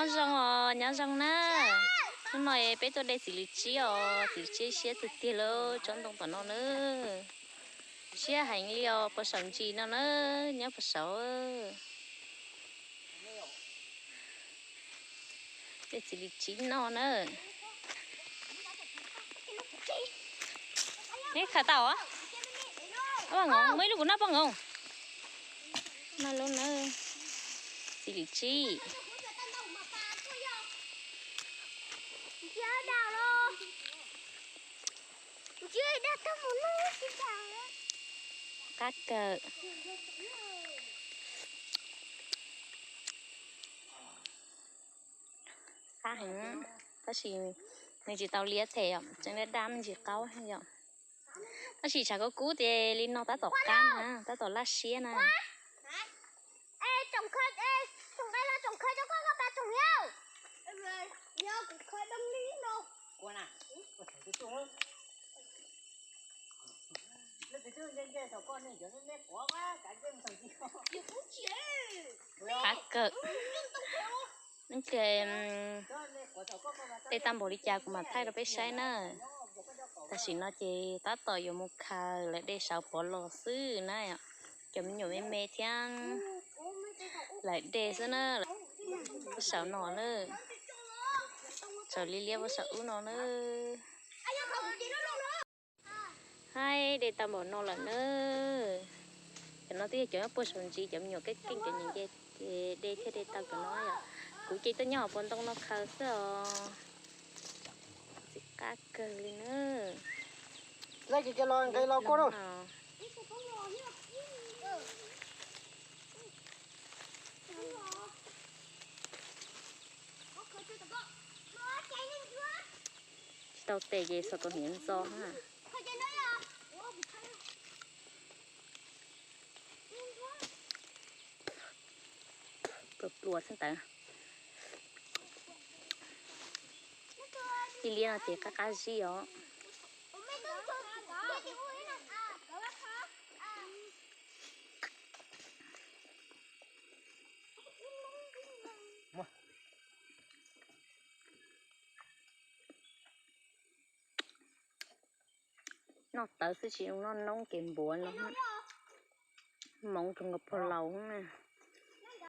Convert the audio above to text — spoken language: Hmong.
Nyob zoo os, nyob zoo na. Hnub no peb tuaj de txiv lws tsib os, txiv lws tsib siab tiag tiag li, tsob ntoo tom no na. Siab heev li os, puas saum ntsis no na, nyob puas saud. De txiv lws tsib noj na. Neb khaws tau os? Poj Nkoos, muaj ib lub kuv noj, Poj Nkoos. Noj lub na, txiv lws tsib. Qab kawg. Qab heev, tab sis nws tsis tau liab them yom, tseem daj daj me ntsis qaub yom. Tab sis tshav kub kub ces li no tab tom qab na, tab tom laj siab na. Qab kawg. Ces de tau npaum li cas kuv mam thaij rau peb saib na. Tam sim no ces tab tom yuav mus khaws lawv de saud pov los xwb na. Cov me nyuam me me thiab lawv de xwb na. Saud no na, saud liab liab puag saum ub no na. Haib, de tau npaum no lawm na. Cov no twb yog cov nyob puag saum ntsis, cov me nyuam keej keej cov nyiam nce ces de thiaj de tau cov no yom. Kuv ces tuaj nyob hauv paus ntoo no khaws xwb os. Txiv qab kawg li na. Tsis tau tes ces xov tooj hniav ntxo na. Pluas pluas xwb ntawd. Ib liab no ces qab qab zib os. Noj tawv xwb tsis zoo noj noob ces npuav no. Moov rau nkaus puag laus na.